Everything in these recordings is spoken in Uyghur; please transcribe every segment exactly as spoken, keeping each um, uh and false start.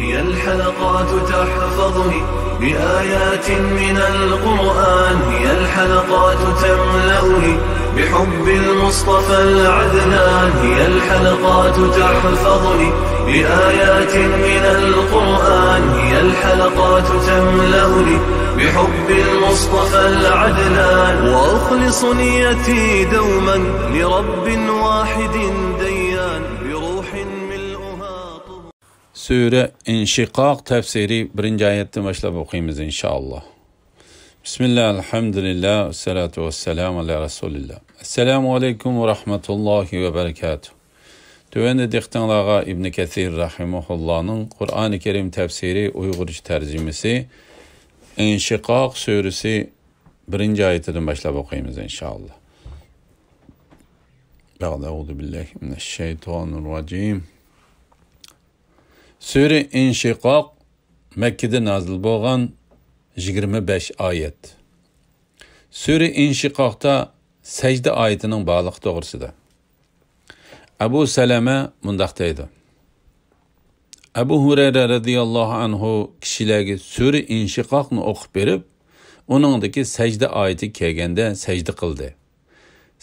هي الحلقات تحفظني بآيات من القرآن، هي الحلقات تملأني بحب المصطفى العدنان، هي الحلقات تحفظني بآيات من القرآن، هي الحلقات تملأني بحب المصطفى العدنان، وأخلص نيتي دوما لرب واحد ديان، بروح ملؤها طهور. سۈرە ئىنشىقاق تەپسىرى بىرىنچى ئايەتتىن باشلاپ ئوقۇيمىز، ئىنشائاللا. بىسمىللا، ئەلھەمدۇلىللا، ۋەسسالاتۇ ۋەسسالامۇ ئەلا رەسۇلىللا. ئەسسالامۇ ئەلەيكۇم ۋە رەھمەتۇللاھى ۋە بەرىكاتۇھ. تۆۋەندە دىققىتىڭلارغا ئىبنى كەسىر رەھىمەھۇللانىڭ قۇرئانى كەرىم تەپسىرى ئۇيغۇرچە تەرجىمىسى، ئىنشىقاق سۈرىسى بىرىنچى ئايىتىدىن باشلاپ ئوقۇيمىز، ئىنشائاللا. بەئدە، ئەئۇزۇ بىللاھى مىنەششەيتانىررەجىم. سۈرە ئىنشىقاق مەككىدە نازىل بولغان، يىگىرمە بەش ئايەت. سۈرە ئىنشىقاقتا سەجدە ئايىتىنىڭ بارلىقى توغرىسىدا. ئەبۇ سەلەمە مۇنداق دەيدۇ: ئەبۇ ھۇرەيرە رەزىياللاھۇ ئەنھۇ كىشىلەرگە سۈرە ئىنشىقاقنى ئوقۇپ بېرىپ، ئۇنىڭدىكى سەجدە ئايىتى كەلگەندە سەجدە قىلدى.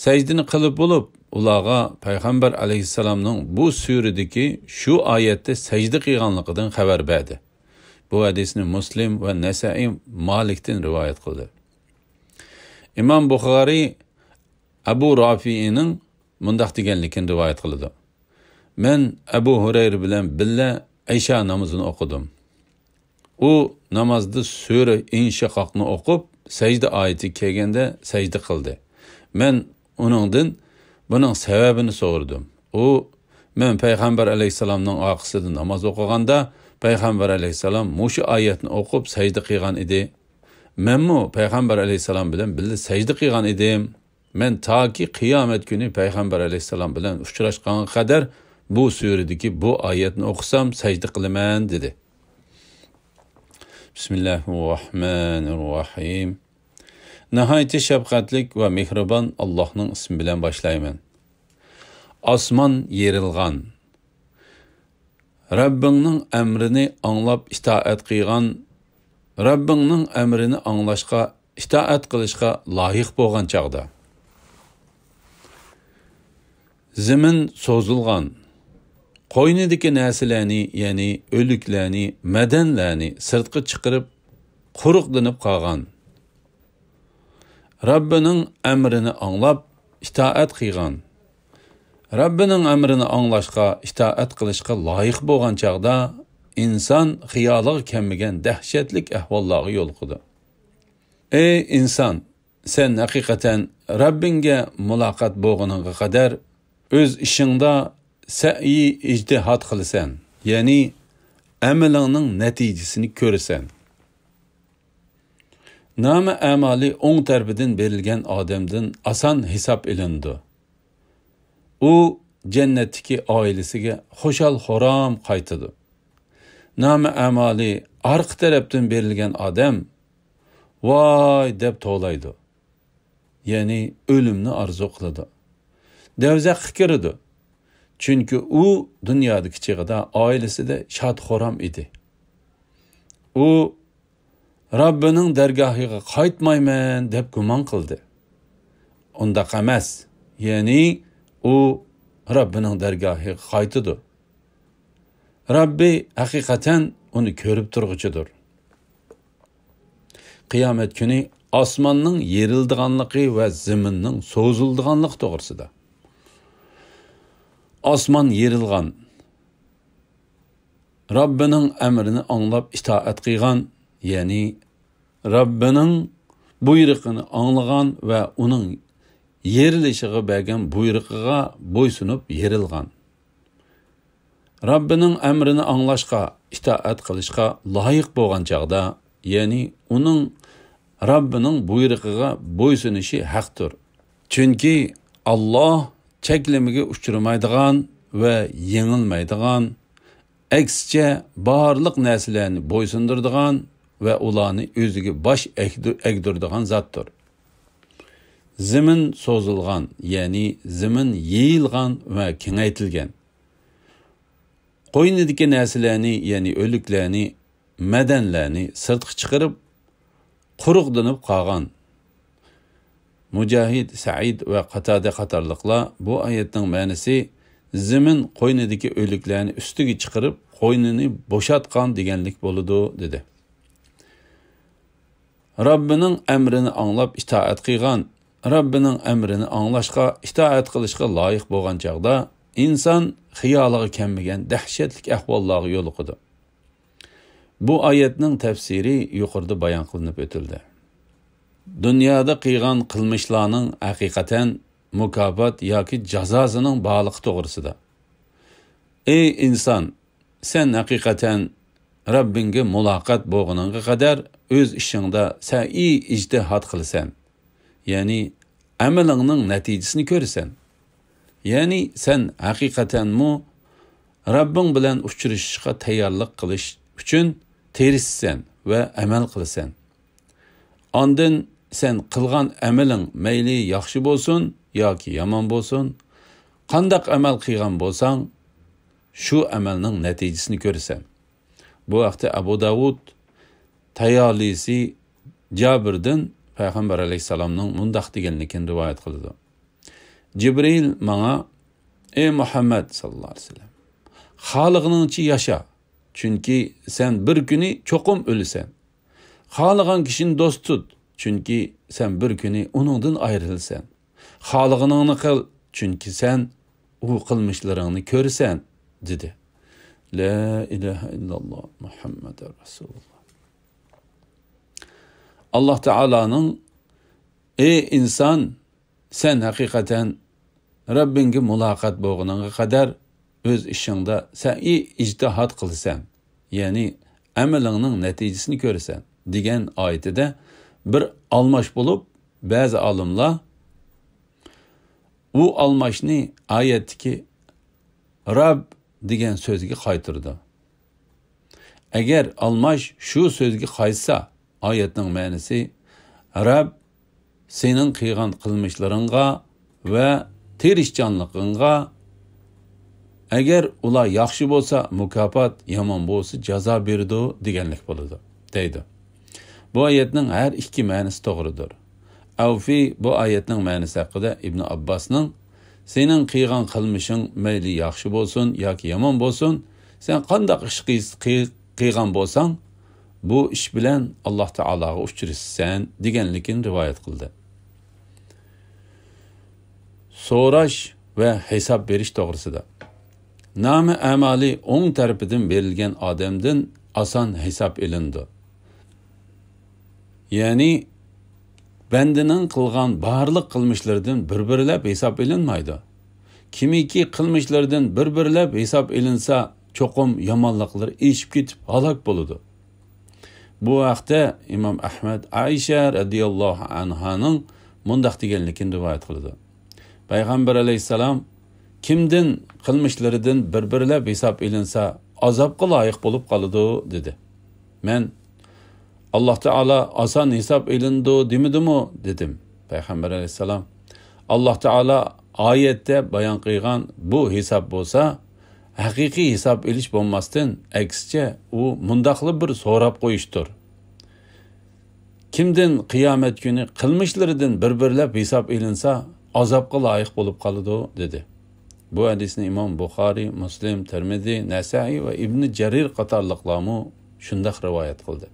سەجدىنى قىلىپ بولۇپ، ئۇلارغا پەيغەمبەر ئەلەيھىسسالامنىڭ بۇ سۈرىدىكى شۇ ئايەتتە سەجدە قىلغانلىقىدىن خەۋەر بەردى. بۇ ھەدىسنى مۇسلىم ۋە نەسائىي مالىكتىن رىۋايەت قىلدى. ئىمام بۇخارىي ئەبۇ رافىئىنىڭ مۇنداق دېگەنلىكىنى رىۋايەت قىلىدۇ: مەن ئەبۇ ھۇرەيرە بىلەن بىللە ئىشا نامىزىنى ئوقۇدۇم. ئۇ نامازدا سۈرە ئىنشىقاقنى ئوقۇپ، سەجدە ئايىتى كەلگەندە سەجدە قىلدى. مەن ئۇنىڭدىن بۇنىڭ سەۋەبىنى سورىدىم. ئۇ، مەن پەيغەمبەر ئەلەيھىسسالامنىڭ ئارقىسىدا ناماز ئوقۇغاندا، پەيغەمبەر ئەلەيھىسسالام مۇشۇ ئايەتنى ئوقۇپ سەجدە قىلغان ئىدى. مەنمۇ پەيغەمبەر ئەلەيھىسسالام بىلەن بىللە سەجدە قىلغان ئىدىم. مەن تاكى قىيامەت كۈنى پەيغەمبەر ئەلەيھىسسالام بىلەن ئۇچراشقانغا قەدەر بۇ سۈرىدىكى بۇ ئايەتنى ئوقۇسام سەجدە قىلىمەن، دېدى. بىسمىللاھىررەھمانىررەھىم. ناھايىتى شەپقەتلىك ۋە مېھرىبان ئاللاھنىڭ ئىسمى بىلەن باشلايمەن. ئاسمان يېرىلغان. رەببىڭنىڭ ئەمرىنى ئاڭلاپ ئىتائەت قىلغان، رەببىڭنىڭ ئەمرىنى ئاڭلاشقا، ئىتائەت قىلىشقا لايىق بولغان چاغدا. زېمىن سوزۇلغان، قوينىدىكى نەرسىلەرنى، يەنى ئۆلۈكلەرنى، مەدەنلەرنى سىرتقا چىقىرىپ، قۇرۇقلىنىپ قالغان. رەببىنىڭ ئەمرىنى ئاڭلاپ، ئىتائەت قىلغان. رەببىنىڭ ئەمرىنى ئاڭلاشقا، ئىتائەت قىلىشقا لايىق بولغان چاغدا ئىنسان خىيالىغا كەلمىگەن دەھشەتلىك ئەھۋاللارغا يولۇقىدۇ. ئەي ئىنسان، سەن ھەقىقەتەن رەببىڭگە مۇلاقات بولغىنىڭغا قەدەر ئۆز ئىشىڭدا سەئيى ئىجتىھاد قىلىسەن، يەنى ئەمىلىڭنىڭ نەتىجىسىنى كۆرىسەن. نامە ئەمالى ئوڭ تەرىپىدىن بېرىلگەن ئادەمدىن ئاسان ھېساب ئېلىنىدۇ. ئۇ جەننەتتىكى ئائىلىسىگە خۇشال-خۇرام قايتىدۇ. نامە ئەمالى ئارقا تەرەپتىن بېرىلگەن ئادەم «ۋاي» دەپ توۋلايدۇ. يەنى ئۆلۈمنى ئارزۇ قىلىدۇ. دوزاخقا كىرىدۇ. چۈنكى ئۇ دۇنيادىكى چېغىدا ئائىلىسىدە شاد-خۇرام ئىدى. ئۇ «رەببىنىڭ دەرگاھىغا قايتمايمەن» دەپ گۇمان قىلدى. ئۇنداق ئەمەس. يەنى ئۇ رەببىنىڭ دەرگاھىغا قايتىدۇ. رەببى ھەقىقەتەن ئۇنى كۆرۈپ تۇرغۇچىدۇر. قىيامەت كۈنى ئاسماننىڭ يېرىلىدىغانلىقى ۋە زېمىننىڭ سوزۇلىدىغانلىقى توغرىسىدا. ئاسمان يېرىلغان. رەببىنىڭ ئەمرىنى ئاڭلاپ ئىتائەت قىلغان، يەنى رەببىنىڭ بۇيرۇقىنى ئاڭلىغان ۋە ئۇنىڭ يېرىلىشىغا بەرگەن بۇيرۇقىغا بويسۇنۇپ يېرىلغان. رەببىنىڭ ئەمرىنى ئاڭلاشقا، ئىتائەت قىلىشقا لايىق بولغان چاغدا، يەنى ئۇنىڭ رەببىنىڭ بۇيرۇقىغا بويسۇنۇشى ھەقتۇر. چۈنكى ئاللاھ چەكلىمىگە ئۇچرىمايدىغان ۋە يېڭىلمەيدىغان، ئەكسىچە بارلىق نەرسىلەرنى بويسۇندۇرىدىغان ۋە ئۇلارنى ئۆزىگە باش ئەگدۈ-، ئەگدۈرىدىغان زاتتۇر. زېمىن سوزۇلغان، يەنى زېمىن يېيىلغان ۋە كېڭەيتىلگەن. قوينىدىكى نەرسىلەرنى، يەنى ئۆلۈكلەرنى، مەدەنلەرنى سىرتقا چىقىرىپ، قۇرۇقدىنىپ قالغان. مۇجاھىد، سەئىد ۋە قاتادە قاتارلىقلار بۇ ئايەتنىڭ مەنىسى زېمىن قوينىدىكى ئۆلۈكلەرنى ئۈستىگە چىقىرىپ، قوينىنى بوشاتقان دېگەنلىك بولىدۇ، دېدى. رەببىنىڭ ئەمرىنى ئاڭلاپ ئىتائەت قىلغان، رەببىنىڭ ئەمرىنى ئاڭلاشقا، ئىتائەت قىلىشقا لايىق بولغان چاغدا ئىنسان خىيالىغا كەلمىگەن دەھشەتلىك ئەھۋاللارغا يولۇقىدۇ. بۇ ئايەتنىڭ تەپسىرى يۇقىرىدا بايان قىلىنىپ ئۆتۈلدى. دۇنيادا قىلغان قىلمىشلارنىڭ ھەقىقەتەن مۇكاپات ياكى جازاسىنىڭ بارلىقى توغرىسىدا. ئەي ئىنسان، سەن ھەقىقەتەن رەببىڭگە مۇلاقات بولغىنىڭغا قەدەر ئۆز ئىشىڭدا سەئىي ئىجتىھاد قىلىسەن. يەنى ئەمىلىڭنىڭ نەتىجىسىنى كۆرىسەن. يەنى سەن ھەقىقەتەنمۇ رەببىڭ بىلەن ئۇچرىشىشقا تەييارلىق قىلىش ئۈچۈن تىرىشىسەن ۋە ئەمەل قىلىسەن. ئاندىن سەن قىلغان ئەمىلىڭ مەيلى ياخشى بولسۇن ياكى يامان بولسۇن، قانداق ئەمەل قىلغان بولساڭ، شۇ ئەمەلنىڭ نەتىجىسىنى كۆرىسەن. بۇ ھەقتە ئەبۇ داۋۇد تايالىسى جابىردىن پەيغەمبەر ئەلەيھىسسالامنىڭ مۇنداق دېگەنلىكىنى رىۋايەت قىلىدۇ. جىبرىل ماڭا، ئەي مۇھەممەد ساللاللاھۇ ئەلەيھى ۋەسەللەم، خالىغىنىڭچە ياشا، چۈنكى سەن بىر كۈنى چوقۇم ئۆلىسەن. خالىغان كىشىنى دوست تۇت، چۈنكى سەن بىر كۈنى ئۇنىڭدىن ئايرىلىسەن. خالىغىنىڭنى قىل، چۈنكى سەن ئۇ قىلمىشلىرىڭنى كۆرىسەن، دېدى. لا ئىلاھە ئىللاللا مۇھەممەدۇر رەسۇلۇللا. ئاللاھ تائالانىڭ، ئەي ئىنسان، سەن ھەقىقەتەن رەببىڭگە مۇلاقات بولغىنىڭغا قەدەر ئۆز ئىشىڭدا سەئىي ئىجتىھاد قىلىسەن، يەنى ئەمىلىڭنىڭ نەتىجىسىنى كۆرىسەن، دېگەن ئايىتىدە بىر ئالماش بولۇپ، بەزى ئالىملار ئۇ ئالماشنى ئايەتتىكى رەب دېگەن سۆزگە قايتۇرىدۇ. ئەگەر ئالماش شۇ سۆزگە قايتسا، ئايەتنىڭ مەنىسى، رەب سېنىڭ قىلغان قىلمىشلىرىڭغا ۋە تىرىشچانلىقىڭغا، ئەگەر ئۇلار ياخشى بولسا مۇكاپات، يامان بولسا جازا بېرىدۇ دېگەنلىك بولىدۇ، دەيدۇ. بۇ ئايەتنىڭ ھەر ئىككى مەنىسى توغرىدۇر. ئەۋفى بۇ ئايەتنىڭ مەنىسى ھەققىدە ئىبنى ئابباسنىڭ، سېنىڭ قىلغان قىلمىشىڭ مەيلى ياخشى بولسۇن ياكى يامان بولسۇن، سەن قانداق ئىش قىل-، قىل-، قىلغان بولساڭ، بۇ ئىش بىلەن ئاللاھ تائالاغا ئۇچرىشىسەن، دېگەنلىكىنى رىۋايەت قىلدى. سوراش ۋە ھېساب بېرىش توغرىسىدا. نامە ئەمالى ئوڭ تەرىپىدىن بېرىلگەن ئادەمدىن ئاسان ھېساب ئېلىنىدۇ. يەنى بەندىنىڭ قىلغان بارلىق قىلمىشلىرىدىن بىر-بىرلەپ ھېساب ئېلىنمايدۇ. كىمكى قىلمىشلىرىدىن بىر-بىرلەپ ھېساب ئېلىنسا، چوقۇم يامانلىقلىرى ئېشىپ كېتىپ ھالاك بولىدۇ. بۇ ھەقتە ئىمام ئەھمەد ئائىشە رەزىياللاھۇ ئەنھانىڭ مۇنداق دېگەنلىكىنى رىۋايەت قىلىدۇ. پەيغەمبەر ئەلەيھىسسالام، كىمدىن قىلمىشلىرىدىن بىر-بىرلەپ ھېساب ئېلىنسا، ئازابقا لايىق بولۇپ قالىدۇ، دېدى. مەن، ئاللاھ تائالا ئاسان ھېساب ئېلىنىدۇ دېمىدىمۇ؟ دېدىم. پەيغەمبەر ئەلەيھىسسالام، ئاللاھ تائالا ئايەتتە بايان قىلغان بۇ ھېساب بولسا، ھەقىقىي ھېساب ئېلىش بولماستىن، ئەكسىچە، ئۇ مۇنداقلا بىر سوراپ قويۇشتۇر. كىمدىن قىيامەت كۈنى قىلمىشلىرىدىن بىر-بىرلەپ ھېساب ئېلىنسا، ئازابقا لايىق بولۇپ قالىدۇ، دېدى. بۇ ھەدىسنى ئىمام بۇخارىي، مۇسلىم، تىرمىزى، نەسائىي ۋە ئىبنى جەرىر قاتارلىقلارمۇ شۇنداق رىۋايەت قىلدى.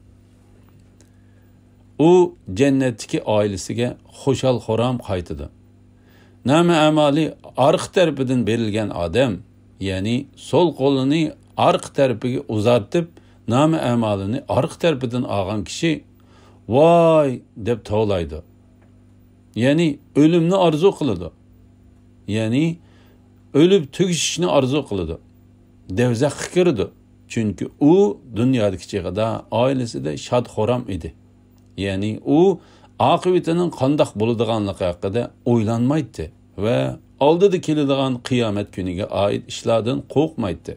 ئۇ جەننەتتىكى ئائىلىسىگە خۇشال-خۇرام قايتىدۇ. نامە ئەمالى ئارقا تەرىپىدىن بېرىلگەن ئادەم، يەنى سول قولىنى ئارقا تەرىپىگە ئۇزارتىپ، نامە ئەمالىنى ئارقا تەرىپىدىن ئالغان كىشى، ۋاي دەپ توۋلايدۇ. يەنى ئۆلۈمنى ئارزۇ قىلىدۇ. يەنى ئۆلۈپ تۈگىشىشنى ئارزۇ قىلىدۇ. دوزاخقا كىرىدۇ. چۈنكى ئۇ دۇنيادىكى چېغىدا ئائىلىسىدە شاد-خۇرام ئىدى. يەنى ئۇ ئاقىۋىتىنىڭ قانداق بولىدىغانلىقى ھەققىدە ئويلانمايتتى ۋە ئالدىدا كېلىدىغان قىيامەت كۈنىگە ئائىت ئىشلاردىن قورقمايتتى.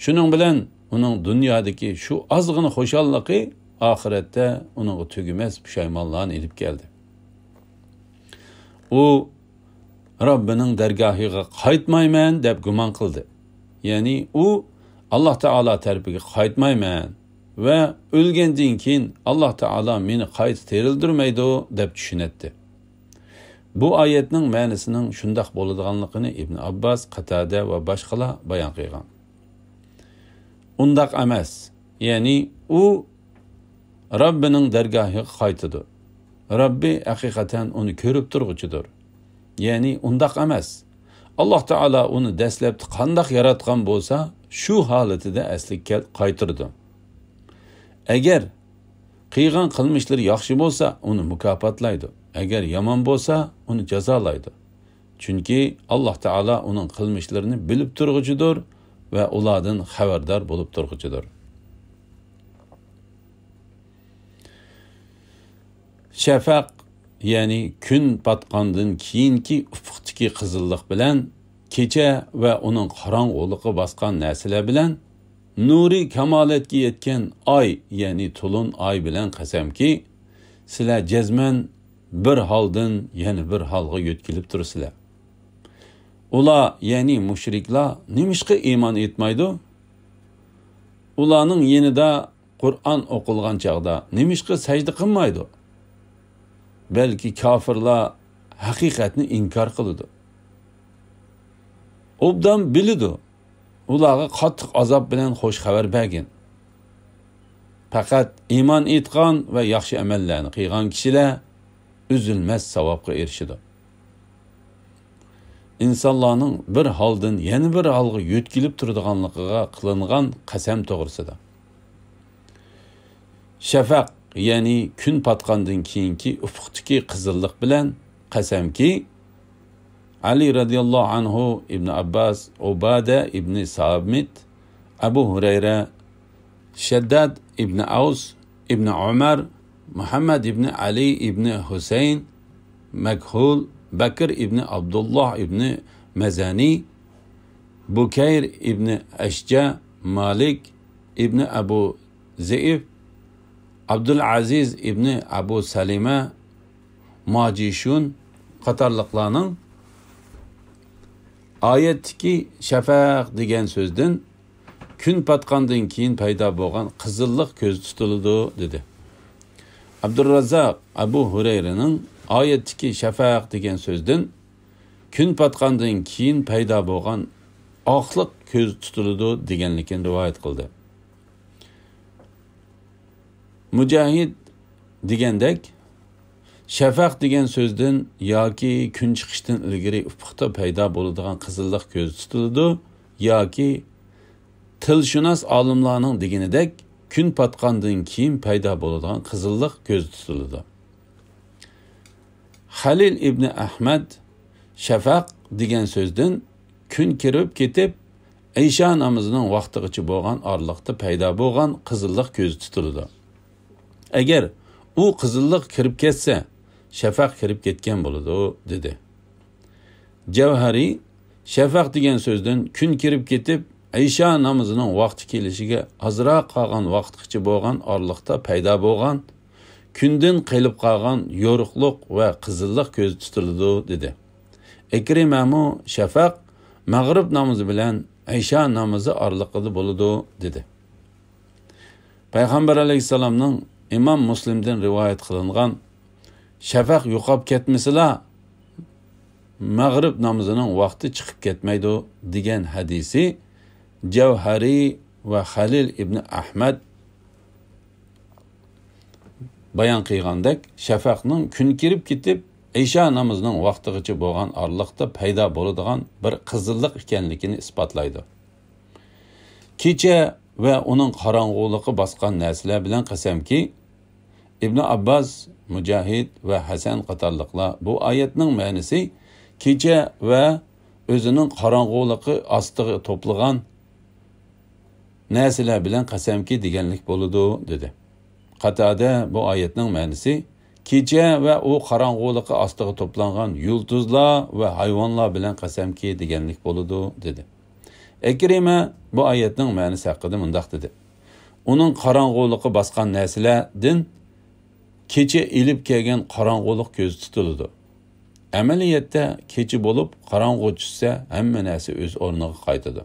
شۇنىڭ بىلەن ئۇنىڭ دۇنيادىكى شۇ ئازغىنا خۇشاللىقى ئاخىرەتتە ئۇنىڭغا تۈگىمەس پۇشايمانلارنى ئېلىپ كەلدى. ئۇ رەببىنىڭ دەرگاھىغا قايتمايمەن دەپ گۇمان قىلدى. يەنى ئۇ ئاللاھ تائالا تەرىپىگە قايتمايمەن ۋە ئۆلگەندىن كېيىن ئاللاھ تائالا مېنى قايتا تىرىلدۈرمەيدۇ، دەپ چۈشىنەتتى. بۇ ئايەتنىڭ مەنىسىنىڭ شۇنداق بولىدىغانلىقىنى ئىبن ئابباس، قاتادە ۋە باشقىلار بايان قىلغان. ئۇنداق ئەمەس، يەنى ئۇ رەببىنىڭ دەرگاھىغا قايتىدۇ. رەببى ھەقىقەتەن ئۇنى كۆرۈپ تۇرغۇچىدۇر. يەنى ئۇنداق ئەمەس. ئاللاھ تائالا ئۇنى دەسلەپتە قانداق ياراتقان بولسا، شۇ ھالىتىدە ئەسلىگە كەل-، قايتۇرىدۇ. ئەگەر قىلغان قىلمىشلىرى ياخشى بولسا، ئۇنى مۇكاپاتلايدۇ. ئەگەر يامان بولسا، ئۇنى جازالايدۇ. چۈنكى ئاللاھ تائالا ئۇنىڭ قىلمىشلىرىنى بىلىپ تۇرغۇچىدۇر ۋە ئۇلاردىن خەۋەردار بولۇپ تۇرغۇچىدۇر. شەفەق، يەنى كۈن پاتقاندىن كېيىنكى ئۇپۇقتىكى قىزىللىق بىلەن، كېچە ۋە ئۇنىڭ قاراڭغۇلۇقى باسقان نەرسىلەر بىلەن، نۇرى كامالەتكە يەتكەن ئاي، يەنى تولۇن ئاي بىلەن قەسەمكى، سىلەر جەزمەن بىر ھالدىن يەنە بىر ھالغا يۆتكىلىپ تۇرىسىلەر. ئۇلار، يەنى مۇشرىكلار نېمىشقا ئىمان ئېيتمايدۇ؟ ئۇلارنىڭ يېنىدا قۇرئان ئوقۇلغان چاغدا نېمىشقا سەجدە قىلمايدۇ؟ بەلكى كاپىرلار ھەقىقەتنى ئىنكار قىلىدۇ. ئوبدان بىلىدۇ. ئۇلارغا قاتتىق ئازاب بىلەن خوش خەۋەر بەرگىن. پەقەت ئىمان ئېيتقان ۋە ياخشى ئەمەللەرنى قىلغان كىشىلەر ئۈزۈلمەس ساۋابقا ئېرىشىدۇ. ئىنسانلارنىڭ بىر ھالدىن يەنە بىر ھالغا يۆتكىلىپ تۇرىدىغانلىقىغا قىلىنغان قەسەم توغرىسىدا. شەفەق، يەنى كۈن پاتقاندىن كېيىنكى ئۇپۇقتىكى قىزىللىق بىلەن قەسەمكى، ئەلى رەزىياللاھۇ ئەنھۇ، ئىبن ئابباس، ئۇبادە ئىبنى سامىت، ئەبۇ ھۇرەيرە، شەدداد ئىبنى ئەۋس، ئىبنى ئۆمەر، مۇھەممەد ئىبنى ئەلى ئىبنى ھۈسەيىن، مەكھۇل، بەكر ئىبنى ئابدۇللاھ ئىبنى مەزەنى، بۇكەير ئىبنى ئەشجە، مالىك ئىبنى ئەبۇ زېئىف، ئابدۇلئەزىز ئىبنى ئەبۇ سەلىمە، ماجىشۇن قاتارلىقلارنىڭ ئايەتتىكى شەفەق دېگەن سۆزدىن كۈن پاتقاندىن كېيىن پەيدا بولغان قىزىللىق كۆزدە تۇتۇلىدۇ، دېدى. ئابدۇرراززاق ئەبۇ ھۇرەيرىنىڭ ئايەتتىكى شەفەق دېگەن سۆزدىن كۈن پاتقاندىن كېيىن پەيدا بولغان ئاقلىق كۆزدە تۇتۇلىدۇ دېگەنلىكىنى رىۋايەت قىلدى. مۇجاھىد دېگەندەك، شەفەق دېگەن سۆزدىن ياكى كۈن چىقىشتىن ئىلگىرى ئۇپۇقتا پەيدا بولىدىغان قىزىللىق كۆزدە تۇتۇلىدۇ، ياكى تىلشۇناس ئالىملارنىڭ دېگىنىدەك، كۈن پاتقاندىن كېيىن پەيدا بولىدىغان قىزىللىق كۆزدە تۇتۇلىدۇ. خەلىل ئىبنى ئەھمەد شەفەق دېگەن سۆزدىن كۈن كىرىپ كېتىپ، ئىشا نامىزىنىڭ ۋاقتىغىچە بولغان ئارىلىقتا پەيدا بولغان قىزىللىق كۆزدە تۇتۇلىدۇ. ئەگەر ئۇ قىزىللىق كىرىپ كەتسە، شەفەق كىرىپ كەتكەن بولىدۇ، دېدى. جەۋھەرى، شەفەق دېگەن سۆزدىن كۈن كىرىپ كېتىپ، ئىشا نامىزىنىڭ ۋاقتى كېلىشىگە ئازراق قالغان ۋاقىتقىچە بولغان ئارىلىقتا پەيدا بولغان، كۈندىن قېلىپ قالغان يورۇقلۇق ۋە قىزىللىق كۆزدە تۇتۇلىدۇ، دېدى. ئىكرىمەمۇ شەفەق مەغرىب نامىزى بىلەن ئىشا نامىزى ئارىلىقىدا بولىدۇ، دېدى. پەيغەمبەر ئەلەيھىسسالامنىڭ ئىمام مۇسلىمدىن رىۋايەت قىلىنغان «شەپەق يوقاپ كەتمىسىلا، مەغرىب نامىزىنىڭ ۋاقتى چىقىپ كەتمەيدۇ» دېگەن ھەدىسى جەۋھەرى ۋە خەلىل ئىبنى ئەھمەد بايان قىلغاندەك، شەپەقنىڭ كۈن كىرىپ كېتىپ، ئىشا نامىزىنىڭ ۋاقتىغىچە بولغان ئارىلىقتا پەيدا بولىدىغان بىر قىزىللىق ئىكەنلىكىنى ئىسپاتلايدۇ. كېچە ۋە ئۇنىڭ قاراڭغۇلۇقى باسقان نەرسىلەر بىلەن قەسەمكى، ئىبنى ئابباس، مۇجاھىد ۋە ھەسەن قاتارلىقلار بۇ ئايەتنىڭ مەنىسى كېچە ۋە ئۆزىنىڭ قاراڭغۇلۇقى ئاستىغا توپلىغان نەرسىلەر بىلەن قەسەمكى دېگەنلىك بولىدۇ، دېدى. قاتادە بۇ ئايەتنىڭ مەنىسى كېچە ۋە ئۇ قاراڭغۇلۇقى ئاستىغا توپلانغان يۇلتۇزلار ۋە ھايۋانلار بىلەن قەسەمكى دېگەنلىك بولىدۇ، دېدى. ئىكرىمە بۇ ئايەتنىڭ مەنىسى ھەققىدە مۇنداق دېدى: ئۇنىڭ قاراڭغۇلۇقى باسقان نەرسىلەردىن كېچە ئېلىپ كەلگەن قاراڭغۇلۇق كۆزدە تۇتۇلىدۇ. ئەمەلىيەتتە كېچە بولۇپ، قاراڭغۇ چۈشسە، ھەممە نەرسە ئۆز ئورنىغا قايتىدۇ.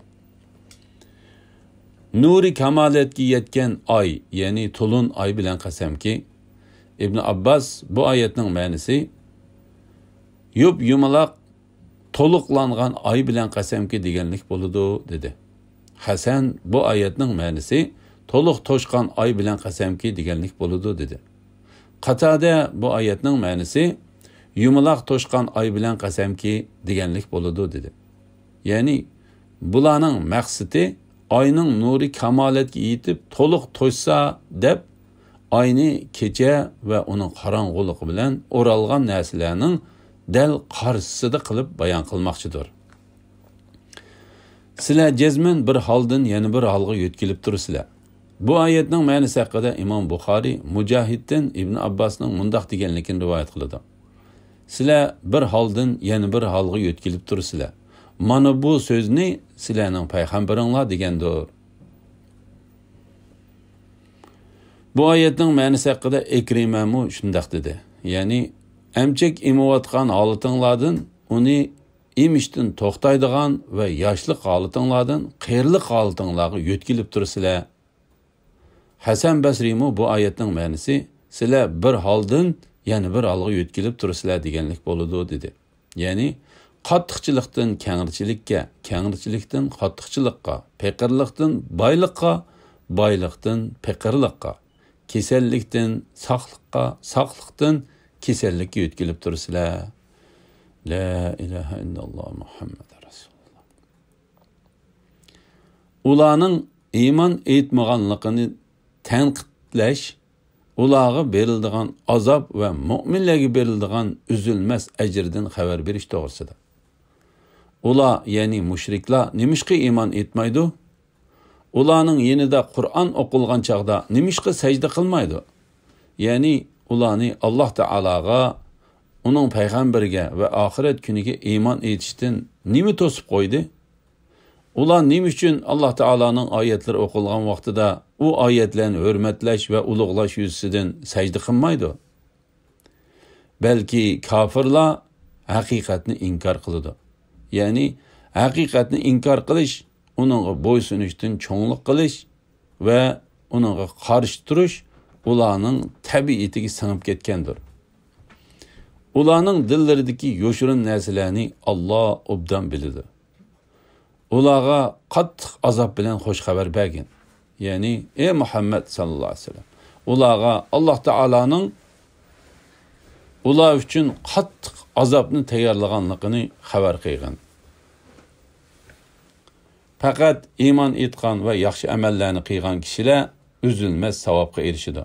نۇرى كامالەتكە يەتكەن ئاي، يەنى تولۇن ئاي بىلەن قەسەمكى. ئىبن ئابباس بۇ ئايەتنىڭ مەنىسى يۇپ-يۇمىلاق تولۇقلانغان ئاي بىلەن قەسەمكى دېگەنلىك بولىدۇ، دېدى. ھەسەن بۇ ئايەتنىڭ مەنىسى تولۇق توشقان ئاي بىلەن قەسەمكى دېگەنلىك بولىدۇ، دېدى. قاتادە بۇ ئايەتنىڭ مەنىسى يۇمىلاق توشقان ئاي بىلەن قەسەمكى دېگەنلىك بولىدۇ، دېدى. يەنى بۇلارنىڭ مەقسىتى ئاينىڭ نۇرى كامالەتكە يېتىپ تولۇق توشسا دەپ، ئاينى كېچە ۋە ئۇنىڭ قاراڭغۇلۇقى بىلەن ئورالغان نەرسىلەرنىڭ دەل قارشىسىدا قىلىپ بايان قىلماقچىدۇر. سىلەر جەزمەن بىر ھالدىن يەنە بىر ھالغا يۆتكىلىپ تۇرىسىلەر. بۇ ئايەتنىڭ مەنىسى ھەققىدە ئىمام بۇخارىي مۇجاھىدتىن، ئىبن ئابباسنىڭ مۇنداق دېگەنلىكىنى رىۋايەت قىلىدۇ: سىلەر بىر ھالدىن يەنە بىر ھالغا يۆتكىلىپ تۇرىسىلەر. مانا بۇ سۆزنى سىلەرنىڭ پەيغەمبىرىڭلار دېگەندۇر. بۇ ئايەتنىڭ مەنىسى ھەققىدە ئىكرىمەمۇ شۇنداق دېدى. يەنى، ئەمچەك ئېمىۋاتقان ھالىتىڭلاردىن ئۇنى ئېمىشتىن توختايدىغان ۋە ياشلىق ھالىتىڭلاردىن قېرىلىق ھالىتىڭلارغا يۆتكىلىپ تۇرىسىلەر. ھەسەن بەسرىمۇ بۇ ئايەتنىڭ مەنىسى، سىلەر بىر ھالدىن يەنە بىر ھالغا يۆتكىلىپ تۇرىسىلەر دېگەنلىك بولىدۇ، دېدى. يەنى، قاتتىقچىلىقتىن كەڭرىچىلىككە، كەڭرىچىلىكتىن قاتتىقچىلىققا، پېقىرلىقتىن بايلىققا، بايلىقتىن پېقىرلىققا، كېسەللىكتىن ساقلىققا، ساقلىقتىن كېسەللىككە يۆتكىلىپ تۇرىسىلەر. لا ئىلاھە ئىللاللا مۇھەممەد رەسۇلۇللا. ئۇلارنىڭ ئىمان ئېيتمىغانلىقىنى تەنقىدلەش ئۇلارغا بېرىلىدىغان ئازاب ۋە مۆمىنلەرگە بېرىلىدىغان ئۈزۈلمەس ئەجىردىن خەۋەر بېرىش توغرىسىدا. ئۇلار، يەنى مۇشرىكلار نېمىشقا ئىمان ئېيتمايدۇ؟ ئۇلارنىڭ يېنىدا قۇرئان ئوقۇلغان چاغدا نېمىشقا سەجدە قىلمايدۇ؟ يەنى ئۇلارنى ئاللاھ تائالاغا، ئۇنىڭ پەيغەمبىرىگە ۋە ئاخىرەت كۈنىگە ئىمان ئېيتىشتىن نېمە توسۇپ قويدى؟ ئۇلار نېمە ئۈچۈن ئاللاھ تائالانىڭ ئايەتلىرى ئوقۇلغان ۋاقتىدا ئۇ ئايەتلەرنى ھۆرمەتلەش ۋە ئۇلۇغلاش يۈزىسىدىن سەجدە قىلمايدۇ؟ بەلكى كاپىرلار ھەقىقەتنى ئىنكار قىلىدۇ. يەنى ھەقىقەتنى ئىنكار قىلىش، ئۇنىڭغا بويسۇنۇشتىن چوڭلۇق قىلىش ۋە ئۇنىڭغا قارشى تۇرۇش ئۇلارنىڭ تەبىئىتىگە سىڭىپ كەتكەندۇر. ئۇلارنىڭ دىللىرىدىكى يوشۇرۇن نەرسىلەرنى ئاللاھ ئوبدان بىلىدۇ. ئۇلارغا قاتتىق ئازاب بىلەن خوش خەۋەر بەرگىن. يەنى، ئەي مۇھەممەد ساللاللاھۇ ئەلەيھى ۋەسەللەم، ئۇلارغا ئاللاھ تائالانىڭ ئۇلار ئۈچۈن قاتتىق ئازابنى تەييارلىغانلىقىنى خەۋەر قىلغىن. پەقەت ئىمان ئېيتقان ۋە ياخشى ئەمەللەرنى قىلغان كىشىلەر ئۈزۈلمەس ساۋابقا ئېرىشىدۇ.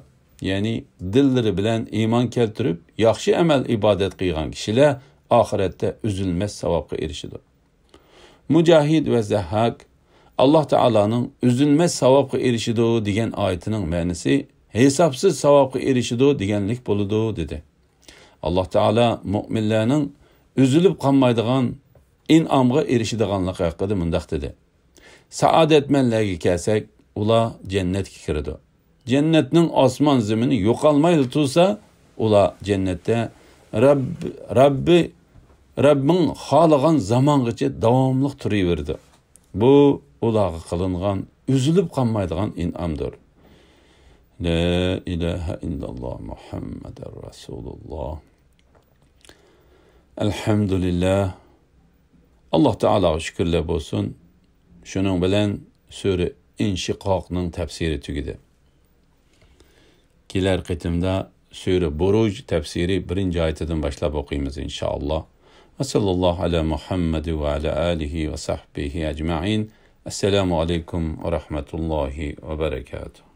يەنى دىللىرى بىلەن ئىمان كەلتۈرۈپ، ياخشى ئەمەل ئىبادەت قىلغان كىشىلەر ئاخىرەتتە ئۈزۈلمەس ساۋابقا ئېرىشىدۇ. مۇجاھىد ۋە زەھھاك، ئاللاھ تائالانىڭ ئۈزۈلمەس ساۋابقا ئېرىشىدۇ دېگەن ئايىتىنىڭ مەنىسى ھېسابسىز ساۋابقا ئېرىشىدۇ دېگەنلىك بولىدۇ، دېدى. ئاللاھ تائالا مۆمىنلەرنىڭ ئۈزۈلۈپ قالمايدىغان ئىنئامغا ئېرىشىدىغانلىقى ھەققىدە مۇنداق دېدى: سائادەتمەنلەرگە كەلسەك، ئۇلار جەننەتكە كىرىدۇ. جەننەتنىڭ ئاسمان زېمىنى يوقالمايلا تۇرسا، ئۇلار جەننەتتە رەب-، رەببى، رەببىڭ خالىغان زامانغىچە داۋاملىق تۇرۇۋېرىدۇ. بۇ ئۇلارغا قىلىنغان ئۈزۈلۈپ قالمايدىغان ئىنئامدۇر. لا ئىلاھە ئىللاللا مۇھەممەدۇر رەسۇلۇللا. ئەلھەمدۇلىللا. ئاللاھ تائالاغا شۈكۈرلەر بولسۇن. شۇنىڭ بىلەن سۈرە ئىنشىقاقنىڭ تەپسىرى تۈگىدى. كېلەر قېتىمدا سۈرە بۇرۇج تەپسىرى بىرىنچى ئايىتىدىن باشلاپ ئوقۇيمىز، ئىنشائاللاھ. ۋە ساللاللاھۇ ئەلا مۇھەممەد ۋە ئەلا ئالىھى ۋە سەھبىھى ئەجمەئىن. ئەسسالامۇ ئەلەيكۇم ۋە رەھمەتۇللاھى ۋە بەرەكاتۇھ.